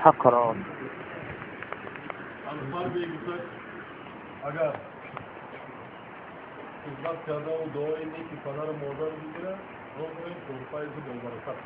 Ҳақро Агар хизмат кардаву дуои неки падару модару бигирад, он файзу бобаракат.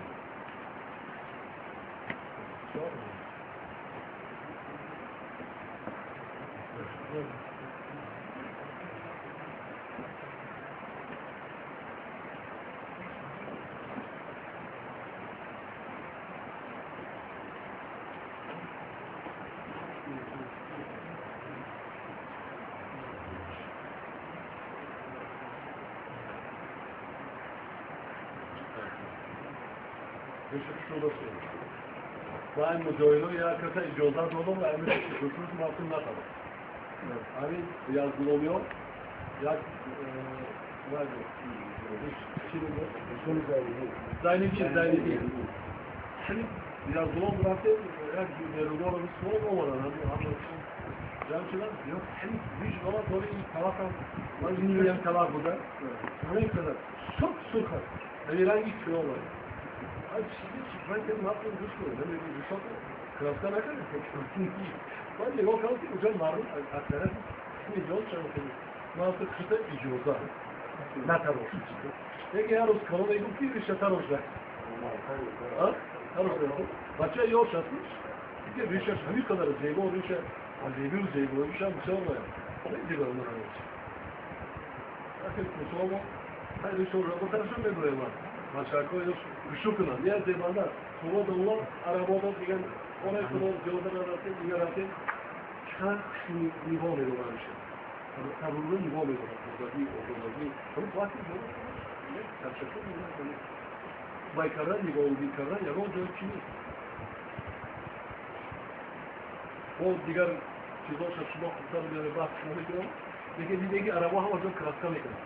Ва муҷоҳидо як каса иҷозат додам ва ҳамин кушуш мафтун накардам. Ҳамин язгуломиҳо як Зайниддин. Ҳамин язгулом рафтем, як нерӯгоҳро суол омаданд. Ҳамин ҷамъ шуданд, ҳамин виж дорад, дори ин талафам, ман ин талаф буда. Ҳамин қадар сурх сурх аст. Ҳамин ранги кӯҳ. Краска накард. Баъд нигоҳ кардам, ки уҷа мардум аксарият миллион чаро хеле. Ман гуфтам, хита иҷоза натарош. Яке ҳар рӯз калон мегуфт, ки риша тарош дар. Тарош дар. Бача ёш аст, ки ришаш ҳамин қадар зебо риша, азибу зебо риша бисёр бояд. Зебо риша. Ахир кусомо, ҳай риша ро тарошам мебурем. Бачаҳо хушу кунанд. Я зебанда, шумо доллар арабода дигар оре худо зиёда нарафтем, дигар рафтем. Чақадар хушу нигоҳ медорад риша. Таруру нигоҳ медорад. Озодӣ, озодӣ. Ҳамин вақти ташаккур мекунам. Вай кардан, нигоҳубин кардан ягон ҷой чӣ нест. Бо дигар чизоша шумо хубтар меояд, баҳс намекунам. Лекин дидем, ки арабо ҳама ҷо краска мекунанд.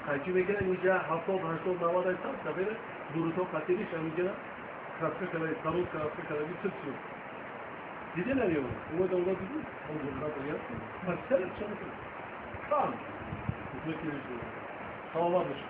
Қайчи мекунанд, инҷа 70, 80, 90 сад сафеда, дуруто қатириш ҳаминҷа краска карда, саруд краска карда, сир шуд. Диде наём? Умед Аллоҳ диди? Он ҷуръат дорад. Пас сар чӣ мекунад? Кам. Саломат бошед.